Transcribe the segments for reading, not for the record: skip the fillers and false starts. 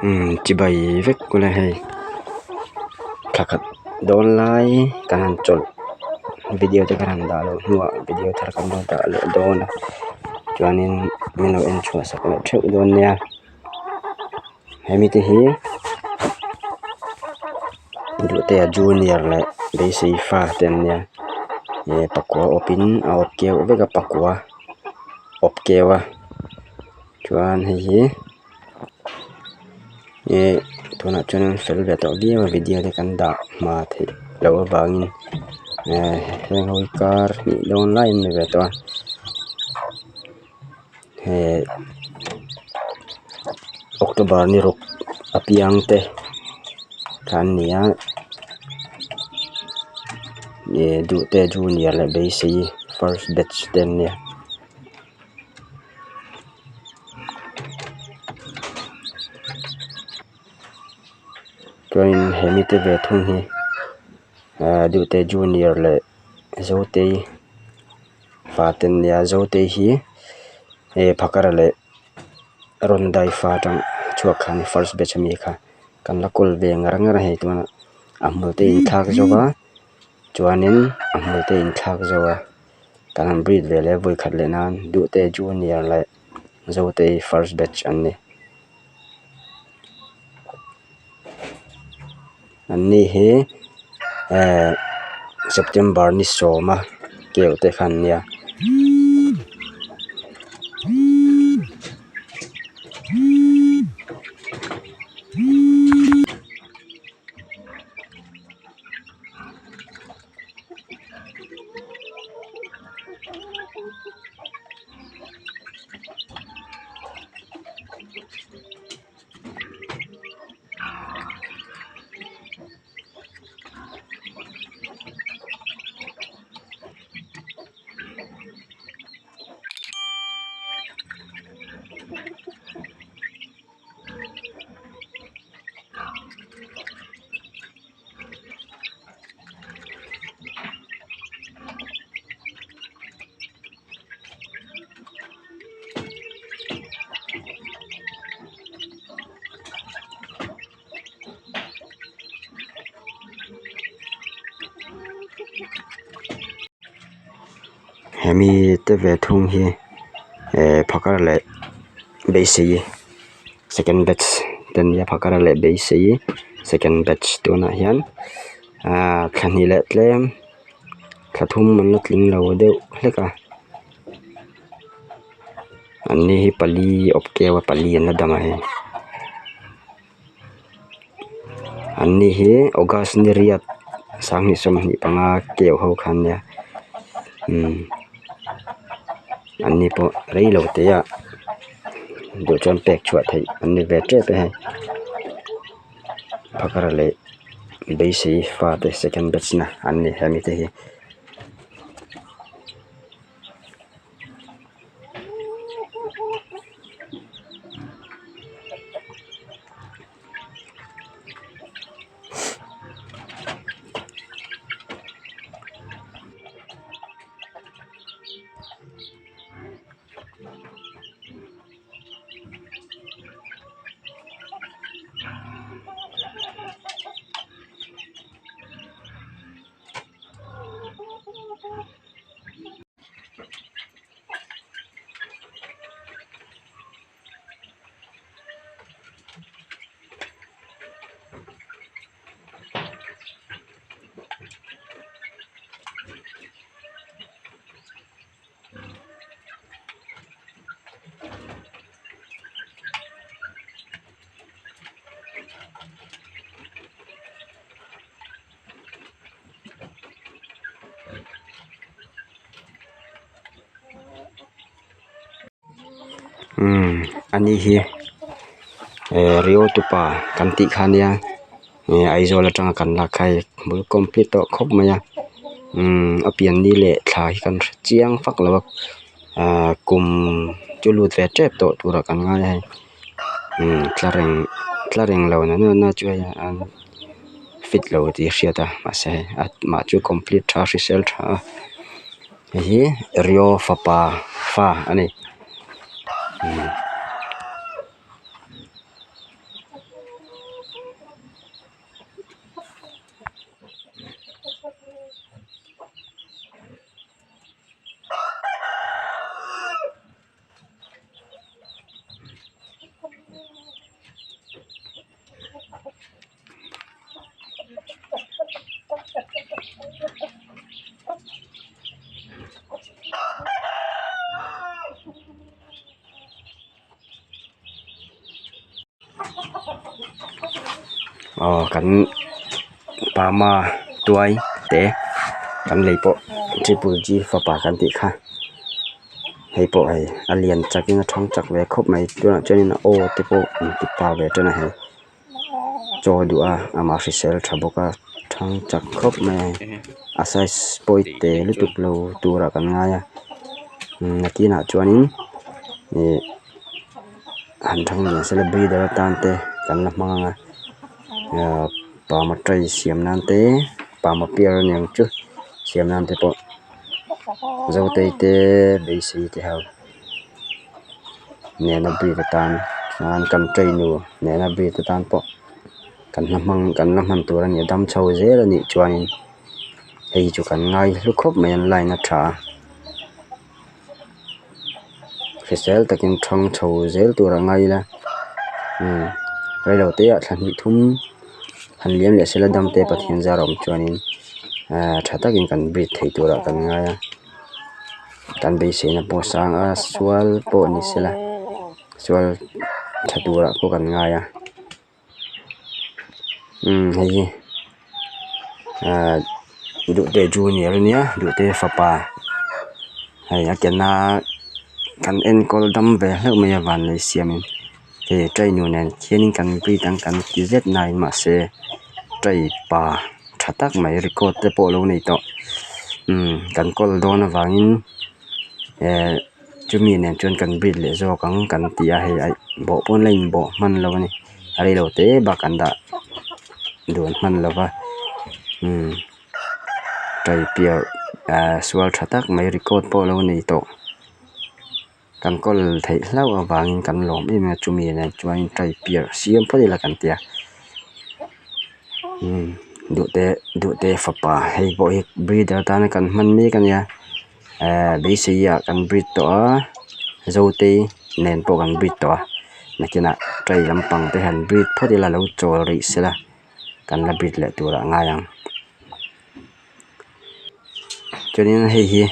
Umm chibai vek ula hei thla khat dawn lai kan han chawlh video te kan han dah loh hnuah video thar kan lo dah leh dawn a chuanin min lo en chhuah sak leh theuh dawn nia hemi te hi Duhtea junior leh beisei fa te an nia ih pakua awp in a awp keuh vek a pakua awp keuh a chuan hei hi ih tunah chuan an fel ve tawh viau a video te kan dah hma theih loh avangin eh heng ho hi kar hnih dawn lai an ni ve tawh a he october ni ruk apiang te kha an ni a ih duhte junior leh beisei first batch te an nia. Chuanin he mite ve thung hi ahh duhte junior leh zotei. Fate an nia Zotei hi hei phakara leh rawn dai fa atang chhuak kha ani first batch ami kha kan la kawl ve ngar ngar a hei tunah a hmul te inthlak zo va chuanin a hmul te inthlak zo a kan han breed ve leh vawi khat leh nan Duhte junior leh Zotei first batch an ni. An ni hi ehh september ni sawma keuh te kha an nia. Hemi te ve thung hi eh phakar leh beisei second batch te an nia phakar leh beisei second batch tunah hian ah thla hnih leh tlem thla thum an la tling lo deuh hlek a. An ni hi pali awp keu a pali an la dam a hei an ni hi august ni riat sanghnih sawmhnih panga keu ho kha an nia umm an ni pawh rei lo te ah duh chuan pek chhuah theih an ni ve tep a hei phakar leh beisei fate second batch na an ni hemi te hi. Umm ani hi eh rio tupa kan tih kha ania eh Aizawl atanga kan lak kha hei bul complete tawh khawp mai a umm a pian ni leh thla hi kan hre chiang vak lo a ahh kum chu lut ve tep tawh turah kan ngai a hei umm tla reng tla reng lo na na chu hei an fit lo tih a hriat a mahse hei amah chu complete tha hrisel tha a hei hi rio fapa fa a ni. Aw kan Parma tuai te kan lei pawh triple g fapa kan tih kha hei pawh hei a lian chak in a thang chak ve khawp mai tunah chuan in a aw te pawh an ti pa ve tan a hei chaw a duh a amah hrisel tha bawk a thang chak khawp mai a hei a size pawh hi te lutuk lo turah kan ngai a nakinah chuanin ihh han thang lian sela breeder atan te kan la hmang ang a ahh parma tray siam nan te parma pear aniang chu siam nan te pawh zotei te beisei te ho nena breed atan chuan kan tray nu nena breed atan pawh kan la hmang kan la hman tur a ni a dam chho zel a nih chuanin hei chu kan ngai hlu khawp mai an line a tha a. Hrisel takin thang chho zel tur a ngai ila umm reilo te ah thla hnih thum han liam leh sela dam te Pathian zar a awm chuanin ahh tha takin kan breed thei turah kan ngai a kan beiseina pawh a sang a sual pawh ni sela sual tha turah pawh kan ngai a. Umm hei hi ahh Duhte junior ania Duhte fapa hei a kena kan enkawl dam ve hlauh mai a vannei siamin hei train nen khianin kan breed ang kan ti zet nain mahse tray pa tha tak mai record te pawh a lo nei tawh umm kan kawl dawn avangin eh. Chumi nen chuan kan breed leh zawk ang kan ti a hei aih bawh pawn la inbawh hman lo a ni a reilo te bak an dah dun hman lo va umm tray piar ahh sual tha tak mai record pawh lo nei tawh kan kawl theih hlauh avangin kan lawm em em a chumi nen chuan tray piar siam phawt ila kan ti a umm duhte duhte fapa hei pawh hi breeder atana kan hman mek a nia. Ehh beisei ah kan breed tawh a zotei nen pawh kan breed tawh a nakinah tray lampang te han breed phawt ila lo chawl rih sela kan la breed leh turah a ngai ang chuanin hei hi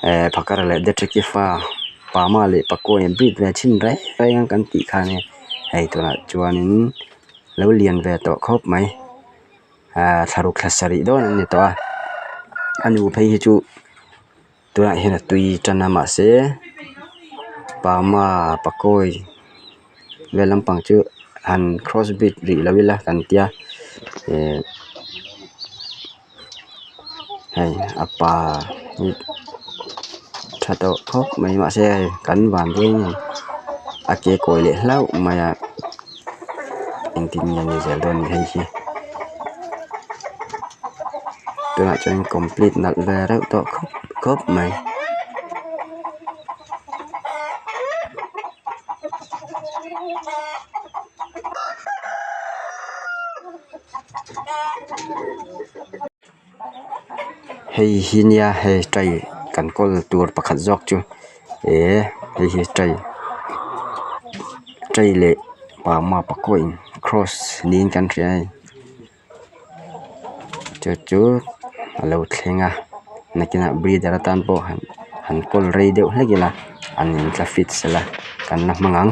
ehh phakar leh detective a pama leh pakua in breed ve chhin reng reng a kan tih kha ania hei tunah chuanin lo lian ve tawh khawp mai. Ahh thlaruk thla sarih dawn an ni tawh a a nu phei hi chu tunah hian a tui tan a mahse parma pakawi vel lampang chu han cross breed rih lo ila kan tia ehh hei a pa hi tha tawh khawp mai mahse hei kan van dawn em a ke kawi leh hlauh mai a engtin nge ni zel dawn ni hei hi tunah chuan complete nalh ve reuh tawh khawp khawp mai. Hei hi nia hei tray kan kawl tur pakhat zawk chu eh hei hi tray tray leh parma pakua in cross niin kan hria a ni chu chu a lo thleng a nakinah breeder atan pawh han kawl rei deuh hlek ila an intla fit sela kan la hmang ang.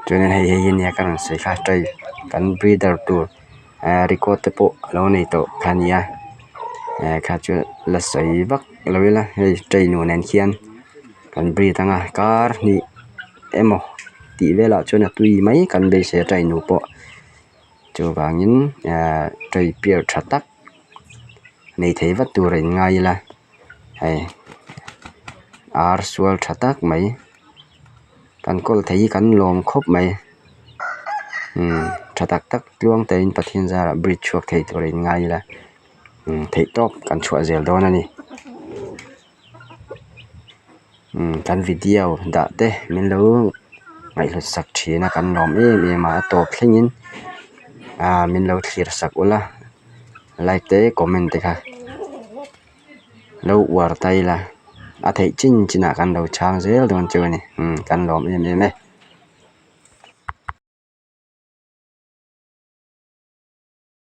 Chuanin hei hei hi nia ka rawn sawi kha tray kan breeder tur eh record te pawh a lo nei tawh kha a nia eh kha chu la sawi vak lo ila hei tray nu nen khian kan breed anga kar hnih emaw tih velah chuan a tui mai kan beisei a tray nu pawh chuvangin eh tray piar tha tak nei thei vat tur a inngai ila hei ar sual tha tak mai. Kan kawl thei hi kan lawm khawp mai umm tha tak tak tluang tein Pathian zarah bridge chhuak thei tur a inngai ila umm theih tawp kan chhuah zel dawn a ni umm kan video dah te min lo ngaihhlut sak thin a kan lawm em em a a tawp thlengin ah min lo thlir sak ula like te comment te kha. Lo uar ta ila a theih chin chinah kan lo chhang zel dawn chu a ni umm kan lawm em em e.